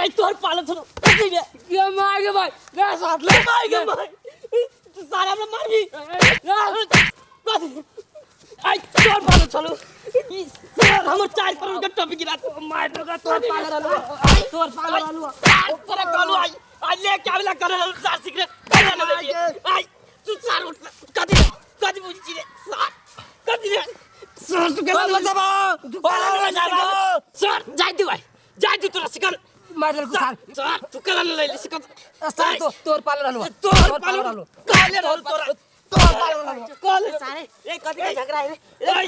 सारा तोहर पालन छोड़ो कथी रे ये मार के भाई ले साथ ले मार के मार तू सारा हमरा मारबी कथी आई तोहर पालन छोड़ो ई सारा हमर 4 करोड़ के टोपी गिरा दे। मार के तोर पागल रहलू तोर पागल रहलू तोरा कहलू आई आई ले के आवेला करे रहलू सार सिगरेट करे ना ले आई तू सार उठ कथी कथी बुझी छी रे सार कथी रे सर तू केना सर जाय दू आई जाय दू तोरा सिकन मार देलकू सार सर तू केना ले ले सिकन सार तो तोर पागल रहलू तोर पालो काले रहल तोरा तोर पागल रहलू काले सारे रे कथी के झगड़ा है रे ए,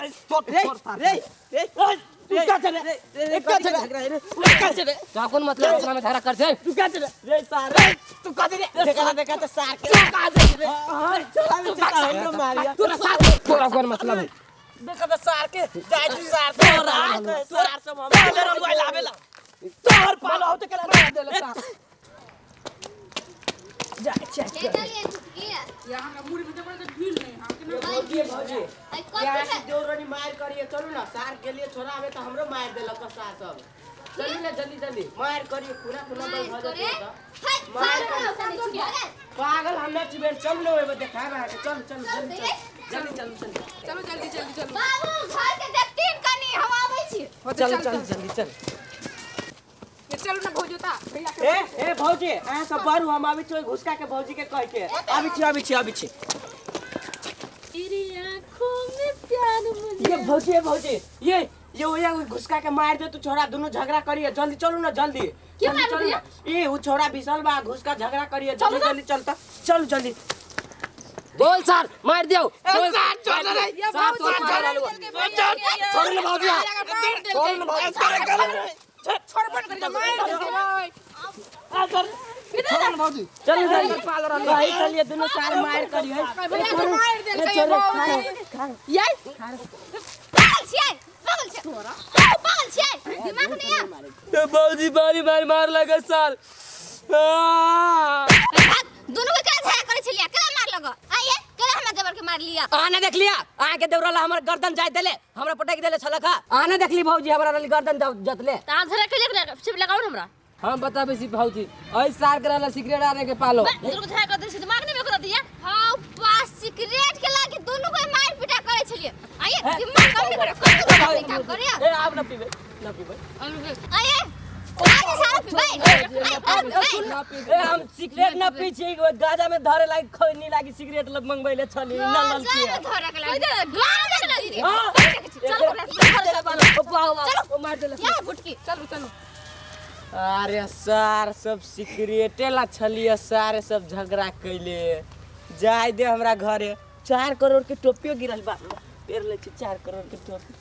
रे रे रे तू का चले रे का कथी चले के झगड़ा है रे का चले तो कौन मतलब ओकरा में झगड़ा कर छे तू का चले रे सारे तू का चले देखा देखा तो सार के तू का चले हां चला चला हमरो मारिया तोरा साथ तोरा कौन मतलब है देखा तो सार के जाय तू सार तोरा सार सब हम काले रहल आई लावेला तोहर पालो होते केला जा चेक ले चलिए चुटकी भौजी भौजी आई यहाँ कथी से देवरानी मार करिए चलू ना सार के लिए छोड़ा आवे तो हमरो मार देलक सार सब चलू ना जल्दी जल्दी मार करिए खुना खुना बल मार भऽ करे जेतै तऽ। हाय मार पागल करे। हो पागल हम ना चिबेर चल ना ओए देखाब अहाँके चल चल जल्दी चल जल्दी चल चल चलो जल्दी जल्दी चलो बाबू घर के देखतीन कनी हम आबै छी चल चल जल्दी चल ये चलो ना भौजी ता भैया के ए ए भौजी अहाँ सब बारू हम आबै छी ओहि घुसका के भौजी के कह के आबै छी आबै छी आबै छी तेरी आंखों में प्यार मुझे ये भौजी ये भौजी ये ये ओया ओइ घुसका के मार दे तू छोरा दुनू झगड़ा करिए जल्दी चलू ना जल्दी क्यों जल्दी मार चलू दिया? ना। ए उ छोरा बिसल बा घुसका झगड़ा करिए जल्दी जल्दी चलता चलू जल्दी बोल सर मार दियो ए, सार छोड़ रे ये सार भौजी तोर पागल रहलू छोड़ छोड़ ना भौजी छोड़ ना भौजी छोड़ बंद कर मार दे भाई छोड़ ना भौजी चलू जल्दी पागल रहलू वही चलिए दुनू सार मार करिए भैया के मार दे ए, छोड़ो, खाओ, ये पागल छियै पागल छियै पागल छियै दिमाग नहीं है भौजी बारी बारी मार लगे सर भाग दुनू के केना झगड़ा करै छलियै केना मार लग आइए केना हमरा देवर के मार लिया अहाँ ने देख लिया अहाँ के देवराला हमर गर्दन जाय देले हमरा पटक देले छलक अहाँ ने देखली भौजी हमरा रहली गर्दन जतले त आंधरा के लेके सिर्फ लगाओ ना हमरा हम बताबे छी भौजी ऐ सार के रहला सिगरेट आने के पालो दुनू के झगड़ा कर दे दिमाग नहीं में कर दिया हां पास सिगरेट के लागी दुनू के मार पिटा करै छलियै आइए दिमाग कम नहीं करे कम नहीं काम करे ए आब ना पीबै ना पीबै आइए आज सारा पीबै आइ पीबै ए हम सिगरेट ना पी छी गाजा में धरे लागी खैनी लागी सिगरेट लग मंगबैले छली ना गाजा ललकी में धरे के लागी गाजा में लागी हां चल ओ मार देलक या बुटकी चलो चलो अरे सार सब सिगरेटे ला छलिए सारे सब झगड़ा कैले जाय दे हमरा घरे 4 करोड़ के टोपियो गिरल बा पेर ले छी 4 करोड़ के टोपी।